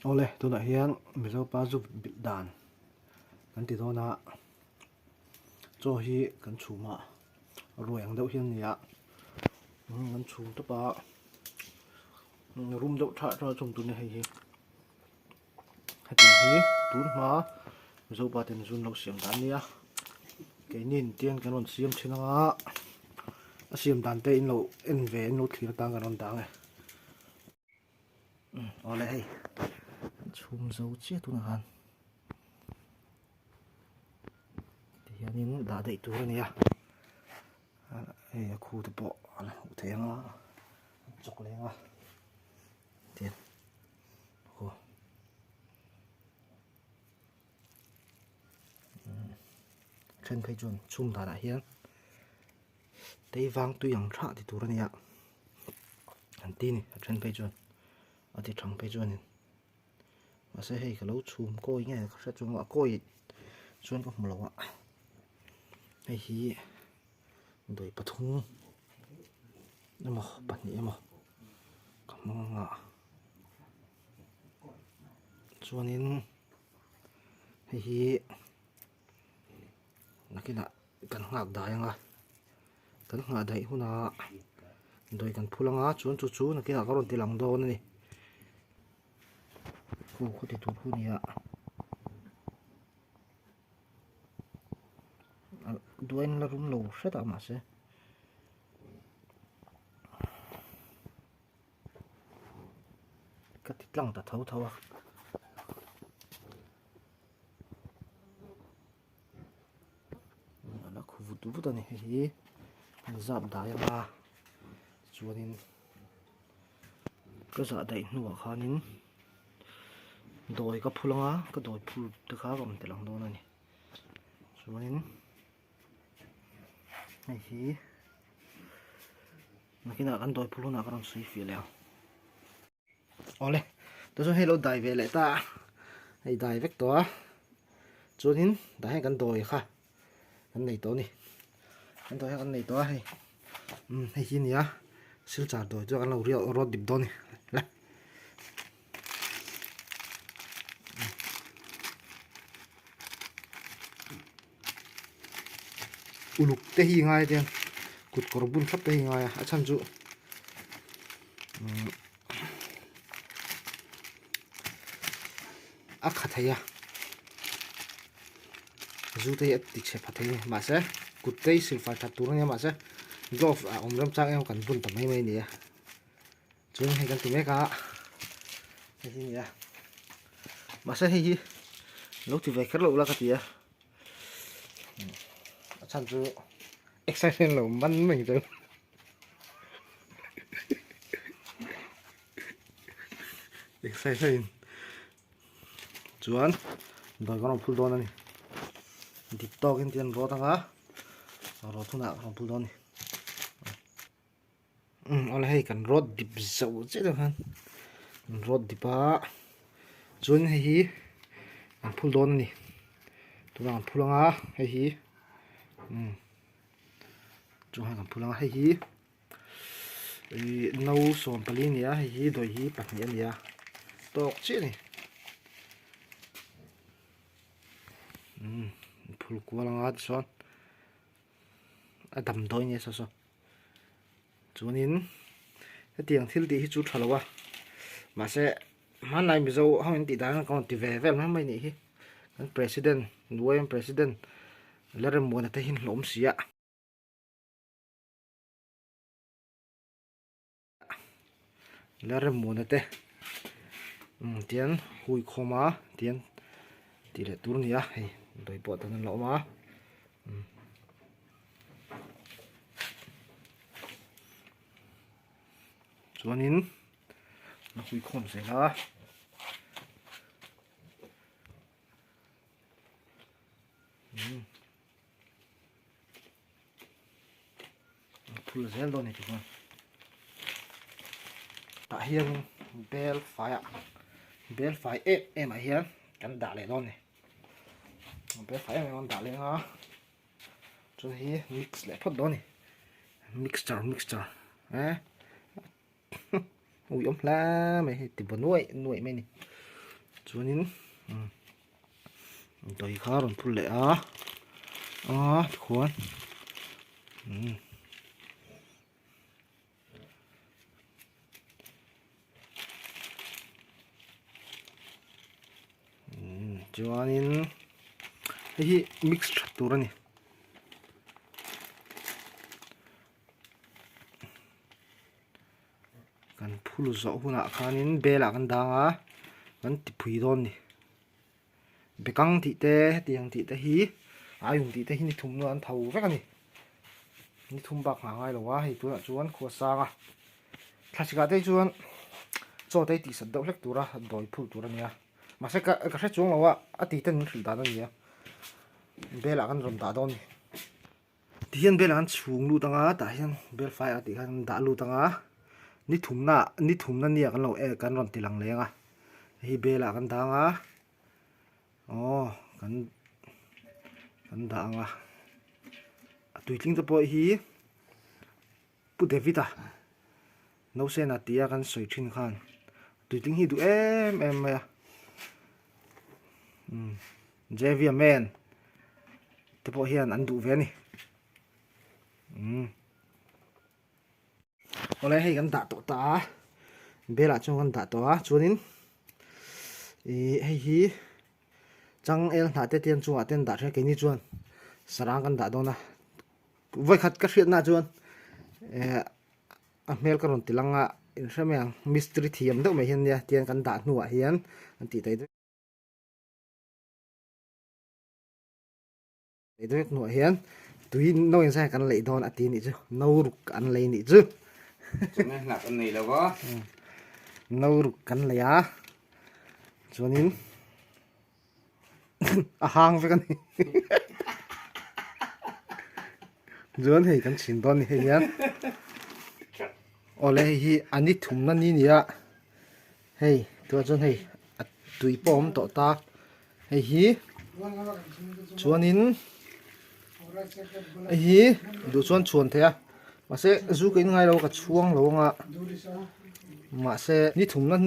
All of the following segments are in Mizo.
Awle tunah hian Mizopa zu bilh dan kan ti dawn a, chaw hi kan chhum a, ruai ang deuh hian a ni a, kan chhum tawp a, rum deuh thah thah a chhum tur a ni hei hi. Hetiang hi tun hma Mizopa ten zun lo siam dan a nia keini tian kan rawn siam thin anga a siam dan te in lo en ve in lo thlir atan kan rawn dang e awle hei an chhum zo chiah tunah khan tihianin dah daih tur a ni a hei a khu te pawh a la hmuh theih anga an chawk leng a. Tian aw then phei chuan chhum danah hian tei vang tui ang thah ti tur a nia an ti ni a then phei chuan a ti thang phei chuanin mahse hei ka lo chhum kawi nge ka hre chuang a kawi chuan ka hmu lo a hei hi dawi pathum. Emaw pahnih emaw ka hmang anga chuanin hei hi nakinah kan nghak dai anga kan nghah daih hunah dawi kan phul anga chuan chu chu nakinah ka rawn ti lang dawn a ni khu khaw ti tur khu a ni a. Duain la rum lo hret a mahse. Ka ti tlang ta tho tho a. A la khu vut vut a ni hei hi an zap dai anga chuanin ka zah daih hnuah khanin dawi ka phul anga ka dawi phul te kha ka awm tel ang dawn a ni chuanin hei hi nakinah kan dawi phul hunah ka rawn sawi fiah leh ang. Awle tichuan hei lo dai ve leh ta a hei dai vek tawh a chuanin tah hian kan dawi kha kan nei tawh a ni kan dawi kha kan nei tawh a hei umm hei hi a ni a silchar dawi chu kan lo riah rawt dip dawn a ni le. Uluk te hi ngai te kut kawr bun thlap te hi ngai a a chhan chu umm a kha thei a zu te hi a ti chhe pha thei a ni mahse kut te hi silfai that tur a nia mahse glove a awm rem chang em kan bun ta mai mai a ni a. Chuan hei kan ti mek a hei hi nia mahse hei hi lo ti ve kher lo la ka ti a a chhan chu excitement lo man mai chu excitement chuan dawi kan rawn phul dawn a ni dik tawkin tian rawt anga rawt hunah kan rawn phul dawn a ni. Umm awle hei kan rawt dip zo chiah deuh khan kan rawt dip a chuan hei hi an phul dawn a ni tunah an phul anga hei hi umm chuan kan phul anga hei hi ih no 14 a ni a hei hi dawi hi pahnih a ni a tawk chiah a ni umm an phul kual anga tichuan a damdawi a ni a saw saw. Chuanin hetiang thil tih hi chu tha lo a mahse hmanlai Mizo ho in tih dan kha ka rawn ti ve vel mai mai nih hi kan president Nuaim president Lalremmuana te hi an hlawm si a. Lalremmuana te umm tian hui khawm a tian tih leh tur a ni a hei dawi pawh tan an la awm a umm. Chuanin a hui khawm zel a. Umm. Phul zel dawn ni tikhan tah hian bel faiah bel fai em em ah hian kan dah leh dawn ni bel fai em em an dah leh anga chuan hi mix leh phawt dawn ni mixture mixture eh ui awm hle mai hei ti baw nuaih nuaih mai ni. Chuanin dawi kha a rawn phul leh a a tikhuan umm. Chuanin hei hi mix that tur a ni. Kan phul zawh hunah khanin bel ah kan dang a kan ti phui dawn a ni. Bekang tih te hetiang tih te hi aium tih te hi ni thum an tho vek a ni. Ni thum bak nghah ngai lo a hei tunah chuan khua sang a thlasik ah te hi chuan chaw te hi tih sat deuh hlek tur a dawi phul tur a nia mahse ka ka hre chuang lo a a ti ten min hrilh dan a nia bel ah kan rawn dah dawn a ni tihian bel ah kan chhung lut ang a tah hian bel fai ah tih khan kan dah lut ang a ni thumna ni thumna ni ah kan lo kan rawn ti lang leng a hei bel ah kan dang a. Aw kan kan dah ang a a tuitling te pawh hi Pu David a Nausena tia kan sawi thin khan tuitling hi duh em em mai a umm Javia man te pawh hian an duh ve a ni umm. Awle hei kan dah tawh ta a bel ah chuan kan dah tawh a chuanin ih hei hi changel hnah te te an chungah te an dah thin a keini chuan sarang kan dah dawn a vawikhat ka hriatna ah chuan eh a hmel ka rawn ti lang a inhre mai ang mistiri thiam deuh mai hian nia tian kan dah hnuah hian an tih tai daih. Lei dawn hnuah hian tui no in zai kan lei dawn a ti nih chu no ruk an lei nih chu Chawhmeh hnah kan nei lo va. No ruk kan lei a chuanin a hang vek a ni chuan hei kan chhin dawn ni hei hian awle hei hi a ni thumna ni nia hei tunah chuan hei a tui pawh a awm tawh ta. Hei hi chuanin hei hi duh chuan chhuan thei a mahse zu ka in ngai lo ka chhuang lo anga mahse ni thumna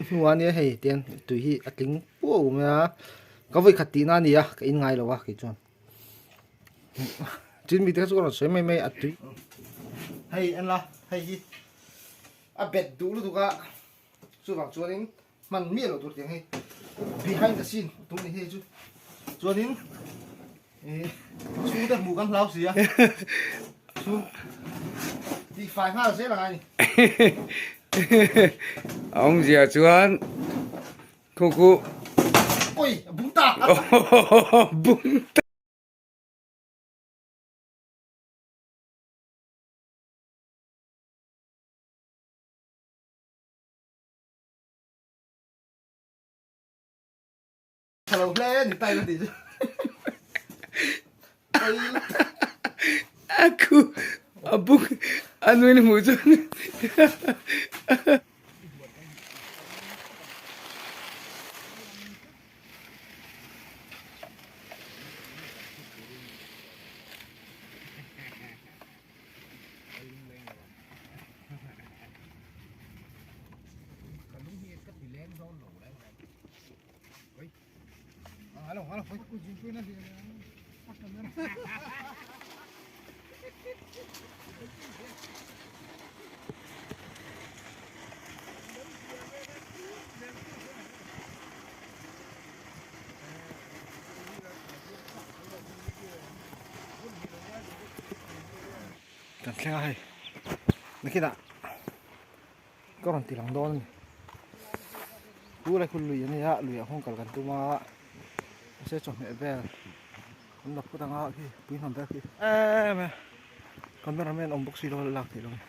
hnuah ania hei tian tui hi a tling puau mai a ka vawi khat tihna a ni a ka in ngai lo a kei chuan tin mite kha chu ka rawn sawi mai mai a tui hei en la hei hi a bet duh lutuk a chuvang chuanin. Hman miah loh tur tiang hei behind the scene tum ni hei chu chuanin eh chhungte hmuh kan hlau si a chhung tih fai nghal zel angai ni. A awmzia chuan khu khu Oi a bung ta bung ta. Tha lo hle ni tai la ti chu. A khu a buk a nuin hmuh chuan. Kan thleng a hei nakinah ka rawn ti lang dawn a ni khu lai khu lui a nia lui ah khawn kal kan tum a mahse chawhmeh vel an la phut ang a khi pui hnam vel khi em em camera man awm bawk si lo a lak theih lo a ni.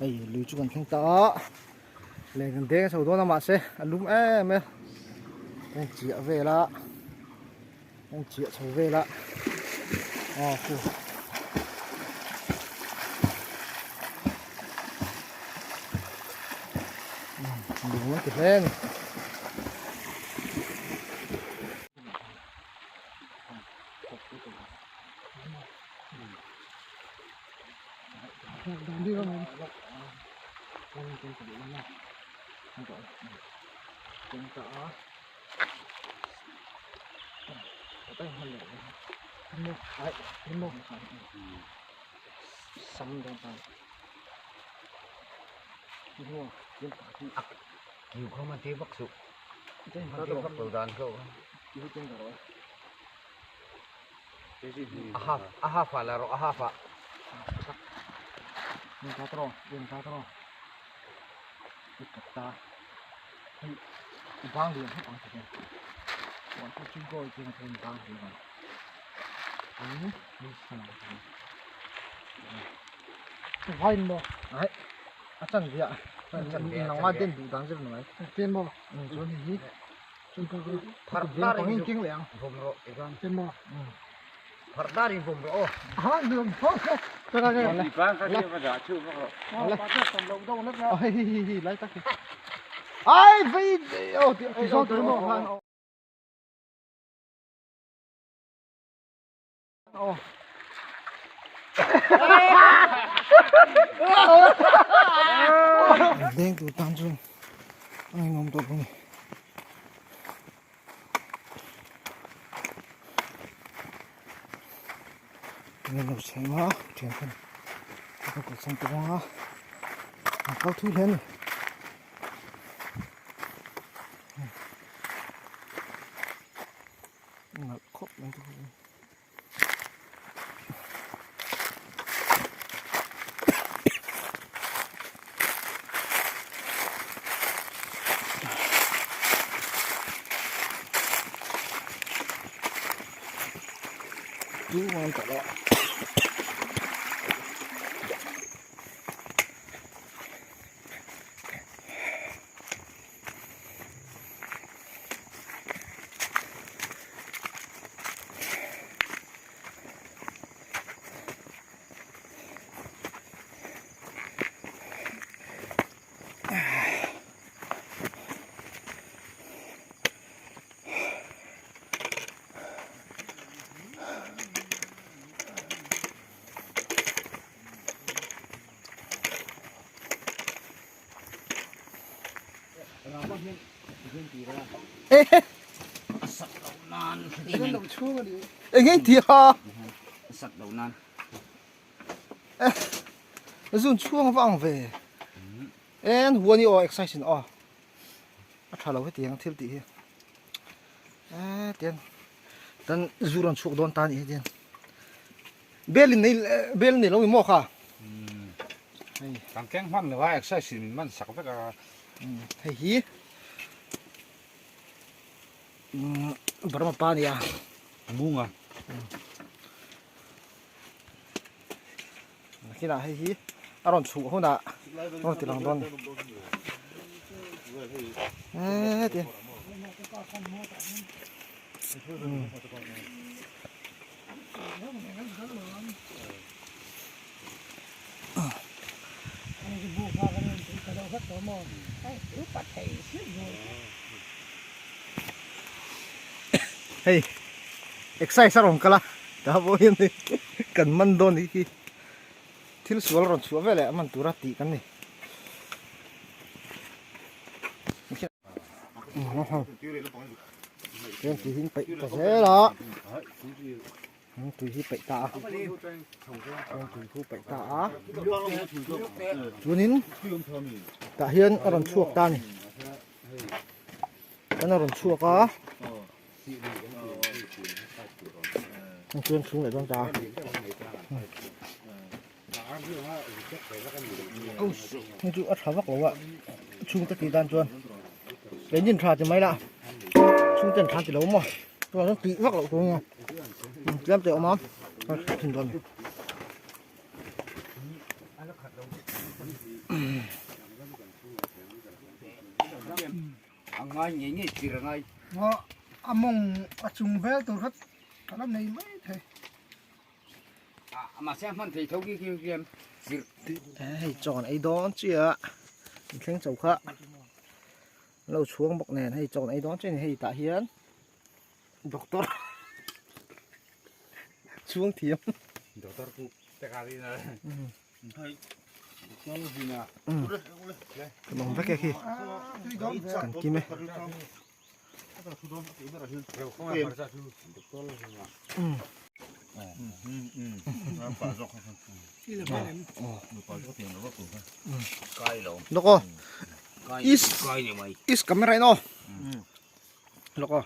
Hei lui chu kan thleng ta a, len kan deng chho dawn a mahse a lum em e, kan chiah vel a, kan chiah chho vel a, aw khu. Lung an ti hle a ni. A half ah la rawh a half ah. Deng tur tan chuan a ngaihnawm tawp a ni. Min lo chhem a thian khan ka kalsan tawh ang a a kal thui hle a ni. Nalh khawp mai te pawh hi. Chú ngon cả đó. Eng eng ti a sat lo nan zun chhuang va ang ve en huan i aw exercise in aw a tha lo hetiang thil tih hi e tian tan zu rawn chhuak dawn ta ni hi tian bel in nei bel nei lo ni maw kha hei kan keng hman lo a exercise in min man sak vek a hei hi Burma pa a ni a munga nakinah hei hi a rawn chhuh hunah a rawn ti lang dawn a ni heti Hei exercise a rawn kal a tah pawh hian hei kan man dawn hi khi thil sual rawn chhuah veleh a man tura tih kan ni. Chuan tui hi an paih ta zel a tui hi paih ta a chuan tui khu paih ta a chuanin tah hian a rawn chhuak ta a ni chuan a rawn chhuak a chuan chhung leh dawn ta a. Hei chu a tha vak lo a chhungte tih dan chuan keinin tha ti mai la chhungte an tha ti lo maw chuan an tih vak loh tur ania tlem te a awm a a tha thin dawn a ni. Ngai ngei ngei tir a ngai. A mawng a chung vel tur kha ka la nei mai thei. A mahse a hman thei tho khi khi hian zir. Hei chaw kan ei dawn chiah a thleng chho kha lo chhuang bawk nen hei chaw kan ei dawn chiah a ni hei tah hian doctor chhuang thiam. Doctor ku te ka ri na. Kan awm vek e khi kan kim e. Lawk aw is is camera in aw lawk aw.